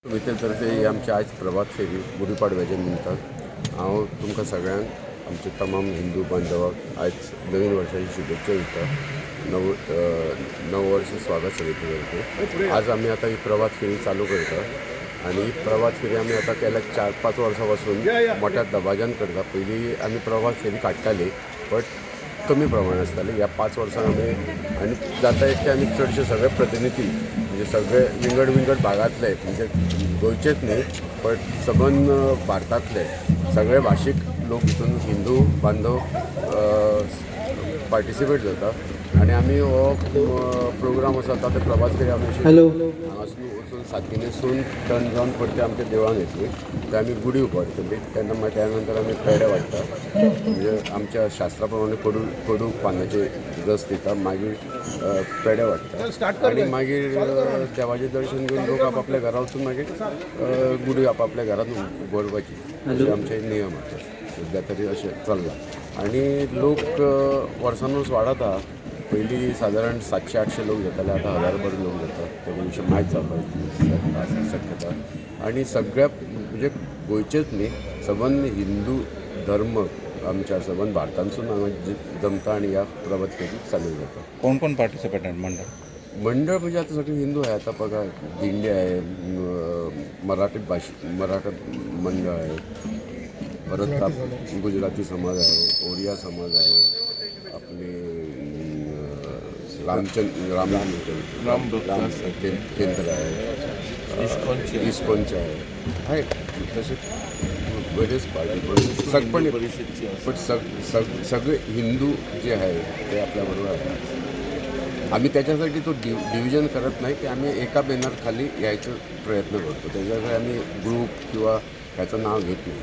समिते ही आमची आयज प्रभात फेरी गुढीपाडव्याच्या निमतान हांव तुमकां सगळ्यांक आमचे तमाम हिंदू बांधवाक आयज नवीन वर्साची शुभेच्छा दिता. नव नववर्ष स्वागत समिती तर्फे आज आमी आतां ही प्रभात फेरी चालू करता आनी ही प्रभात फेरी आमी आतां केल्या 4-5 वर्सां पासून मोठ्या दबाज्यान करता. पयलीं आमी प्रभात फेरी काडटाली बट कमी प्रमाण आसतालें. ह्या 5 वर्सां आमी आनी जाता इतके आमी चडशे सगळे प्रतिनिधी म्हणजे सगळे विंगड विंगड भागांतले, म्हणजे गोंयचेच न्ही बट सबंद भारतांतले सगळे भाशीक लोक हितून हिंदू बांधव पार्टिसिपेट जाता आनी आमी हो प्रोग्राम आसा आतां ते प्रभात फेरी आमी अशी हांगासून वचून सातिनेसून टर्न जावन परते आमच्या देवळान येतली, थंय आमी गुडी उबारतली. तेन्ना मागीर त्या नंतर आमी पेडे वाडटा, म्हणजे आमच्या शास्त्रा प्रमाणे कडू कडू पानाचे रस दिता, मागीर पेडे वाडटा आनी मागीर देवाचें दर्शन घेवन लोक आपापल्या घरा वचून मागीर गुडी आपापल्या घरांत उबारपाची, अशे आमचे नियम आसा. सद्या तरी अशें चल्लां आनी लोक वर्सान वर्स वाडत आहा. पयलीं सादारण 700-800 लोक जाताले, आतां हजारभर लोक जातात. ते विशय मायत जावपाची शक्यता आनी सगळ्या म्हणजे गोंयचेच न्ही, सबंद हिंदू धर्म आमच्या सबंद भारतांतसून हांगा जमता आनी ह्या प्रभात फेरीक सामील जाता. कोण कोण पार्टिसिपेट आहे मंडळ? मंडळ म्हणजे आता सगळे हिंदू आहे. आता बघा, दिंडे आहे, मराठी भाषे मराठा मंडळ आहे, परत गुजराती समाज आहे, ओरिया समाज आहे, आपले रामचंद्र राम राम राम केंद्र आहे, इस्कॉनचे आहे, आहे तसे बरेच पार्टी पण पण परिषदची पण सग सग सगळे हिंदू जे आहे ते आपल्याबरोबर आहेत. आम्ही त्याच्यासाठी तो डिव्हिजन करत नाही की आम्ही एका बॅनरखाली यायचा प्रयत्न करतो. त्याच्यासाठी आम्ही ग्रुप किंवा ह्याचं नाव घेत नाही.